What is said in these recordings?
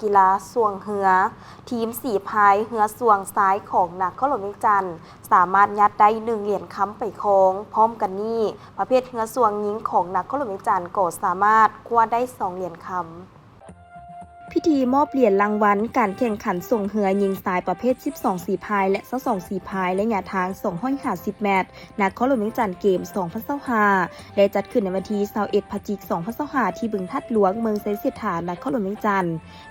ກິລາຊ່ວງເຮືອ ທີມສີພາຍເຮືອຊ່ວງຊາຍຂອງນະຄອນຫຼວງວຽງຈັນ ສາມາດຍາດໄດ້ໜຶ່ງຫຼຽນຄຳໄປຄອງ. ພ້ອມກັນນີ້, ປະເພດເຮືອຊ່ວງຍິງຂອງນະຄອນຫຼວງວຽງຈັນກໍສາມາດຄວ້າໄດ້ສອງຫຼຽນຄຳ. ພິທີມອບຫຼຽນລາງວັນການແຂ່ງຂັນຊ່ວງເຮືອຍິງຊາຍປະເພດສິບສອງສີພາຍ ແລະ ຊາວສອງສີພາຍ ໄລຍະທາງສອງຮ້ອຍຫ້າສິບແມັດ ນະຄອນຫຼວງວຽງຈັນເກມສອງພັນຊາວຫ້າ ໄດ້ຈັດຂຶ້ນໃນວັນທີຊາວເອັດ ພະຈິກ ສອງພັນຊາວຫ້າ ທີ່ບຶງທາດຫຼວງ ເມືອງໄຊເສດຖາ ນະຄອນຫຼວງວຽງຈັນ.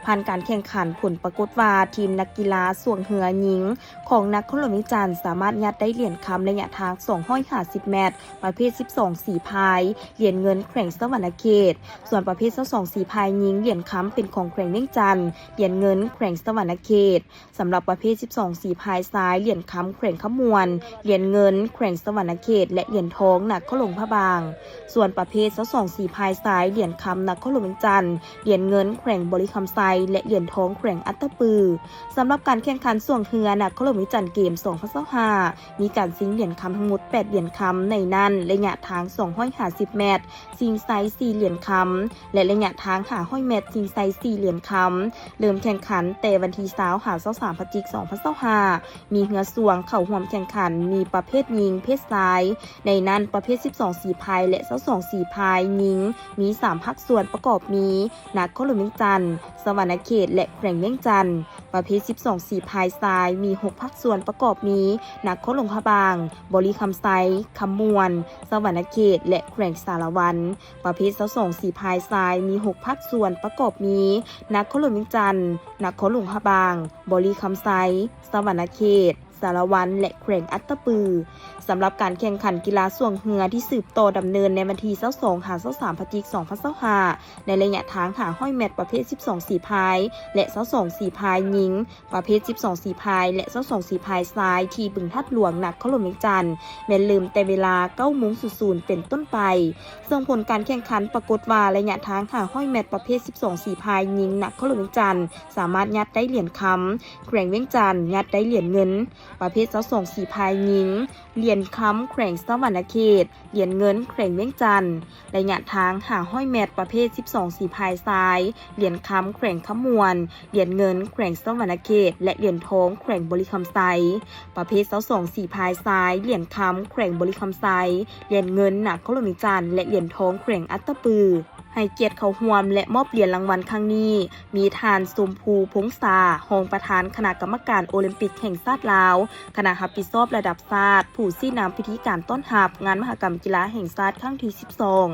ຜ່ານການແຂ່ງຂັນ, ຜົນປາກົດວ່າ ທີມນັກກິລາຊ່ວງເຮືອຍິງຂອງນະຄອນຫຼວງວຽງຈັນ ສາມາດຍາດໄດ້ຫຼຽນຄຳໄລຍະທາງສອງຮ້ອຍຫ້າສິບແມັດ ປະເພດສິບສອງສີພາຍ, ຫຼຽນເງິນແຂວງສະຫວັນນະເຂດ. ສ່ວນປະເພດຊາວສອງສີພາຍຍິງ, ຫຼຽນຄຳເປັນຂອງແຂວງວຽງຈັນ, ຫຼຽນເງິນແຂວງສະຫວັນນະເຂດ. ສຳລັບປະເພດສິບສອງສີພາຍຊາຍ, ຫຼຽນຄຳແຂວງຄຳມ່ວນ, ຫຼຽນເງິນແຂວງສະຫວັນນະເຂດ ແລະ ຫຼຽນທອງນະຄອນຫຼວງພະບາງ. ສ່ວນປະເພດຊາວສອງສີພາຍຊາຍ, ຫຼຽນຄຳນະຄອນຫຼວງວຽງຈັນ, ຫຼຽນເງິນແຂວງບໍລິຄຳໄຊ ແລະ ຫຼຽນທອງແຂວງອັດຕະປື. ສຳລັບການແຂ່ງຂັນຊ່ວງເຮືອນະຄອນຫຼວງວຽງຈັນເກມສອງພັນຊາວຫ້າ ມີການຊິງຫຼຽນຄຳທັງໝົດແປດຫຼຽນຄຳ, ໃນນັ້ນໄລຍະທາງສອງຮ້ອຍຫ້າສິບແມັດ ຊິງໄຊສີ່ຫຼຽນຄຳ ແລະ ໄລຍະທາງຫ້າຮ້ອຍແມັດ ຊິງໄຊສີ່ຫຼຽນຄຳ. ເລີ່ມແຂ່ງຂັນແຕ່ວັນທີຊາວ ຫາ ຊາວສາມ ພະຈິກ ສອງພັນຊາວຫ້າ ມີເຮືອຊ່ວງເຂົ້າຮ່ວມແຂ່ງຂັນ ມີປະເພດຍິງເພດຊາຍ, ໃນນັ້ນປະເພດສິບສອງສີພາຍ ແລະ ຊາວສອງສີພາຍຍິງ ມີສາມພາກສ່ວນປະກອບມີ ນະຄອນຫຼວງວຽງຈັນ, ສະຫວັນນະເຂດ ແລະ ແຂວງວຽງຈັນ. ປະເພດສິບສອງສີພາຍຊາຍ ມີຫົກພາກສ່ວນປະກອບມີ ນະຄອນຫຼວງພະບາງ, ບໍລິຄຳໄຊ, ຄຳມ່ວນ, ສະຫວັນນະເຂດ ແລະ ແຂວງສາລະວັນ. ປະເພດຊາວສອງສີພາຍຊາຍ ມີຫົກພາກສ່ວນປະກອບມີ ນະຄອນຫຼວງວຽງຈັນ, ນະຄອນຫຼວງພະບາງ, ບໍລິຄຳໄຊ, ສະຫວັນນະເຂດ, ສາລະວັນ ແລະ ແຂວງອັດຕະປື. ສຳລັບການແຂ່ງຂັນກິລາຊ່ວງເຮືອທີ່ສືບຕໍ່ດຳເນີນໃນວັນທີຊາວສອງ ຫາ ຊາວສາມ ພະຈິກ ສອງພັນຊາວຫ້າ ໃນໄລຍະທາງຫ້າຮ້ອຍແມັດ ປະເພດສິບສອງສີພາຍ ແລະ ຊາວສອງສີພາຍຍິງ, ປະເພດສິບສອງສີພາຍ ແລະ ຊາວສອງສີພາຍຊາຍ ທີ່ບຶງທາດຫຼວງ ນະຄອນຫຼວງວຽງຈັນ ແມ່ນເລີ່ມແຕ່ເວລາເກົ້າໂມງສູນສູນເປັນຕົ້ນໄປ. ເຊິ່ງຜົນການແຂ່ງຂັນປາກົດວ່າ ໄລຍະທາງຫ້າຮ້ອຍແມັດ ປະເພດສິບສອງສີພາຍຍິງ ນະຄອນຫຼວງວຽງຈັນ ສາມາດຍາດໄດ້ຫຼຽນຄຳ, ແຂວງວຽງຈັນຍາດໄດ້ຫຼຽນເງິນ, ປະເພດຊາວສອງສີພາຍຍິງ, ຫຼຽນຄຳແຂວງສະຫວັນນະເຂດ, ຫຼຽນເງິນແຂວງວຽງຈັນ. ໄລຍະທາງຫ້າຮ້ອຍແມັດ ປະເພດສິບສອງສີພາຍຊາຍ, ຫຼຽນຄຳແຂວງຄຳມ່ວນ, ຫຼຽນເງິນແຂວງສະຫວັນນະເຂດ ແລະ ຫຼຽນທອງແຂວງບໍລິຄຳໄຊ. ປະເພດຊາວສອງສີພາຍຊາຍ, ຫຼຽນຄຳແຂວງບໍລິຄຳໄຊ, ຫຼຽນເງິນນະຄອນຫຼວງວຽງຈັນ ແລະ ຫຼຽນທອງແຂວງອັດຕະປື. ໃຫ້ກຽດເຂົ້າຮ່ວມ ແລະ ມອບຫຼຽນລາງວັນຄັ້ງນີ້ ມີທ່ານ ຊົມພູ ພົງສາ ຮອງປະທານຄະນະກຳມະການໂອລິມປິກແຫ່ງຊາດລາວ, ຄະນະຮັບຜິດຊອບລະດັບຊາດ, ຜູ້ຊີ້ນຳພິທີການຕ້ອນຮັບງານມະຫະກຳກິລາແຫ່ງຊາດຄັ້ງທີສິບສອງ,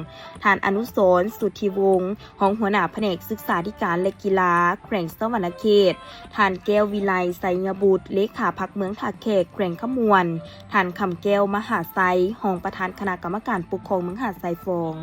ທ່ານ ອະນຸສອນ ສຸດທິວົງ ຮອງຫົວໜ້າພະແນກສຶກສາທິການ ແລະ ກິລາ ແຂວງສະຫວັນນະເຂດ, ທ່ານ ແກ້ວວິໄລ ໄຊຍະບຸດ ເລຂາພັກເມືອງທ່າແຂກ ແຂວງຄຳມ່ວນ, ທ່ານ ຄຳແກ້ວ ມະຫາໄຊ ຮອງປະທານຄະນະກຳມະການປົກຄອງເມືອງຫາດຊາຍຟອງ.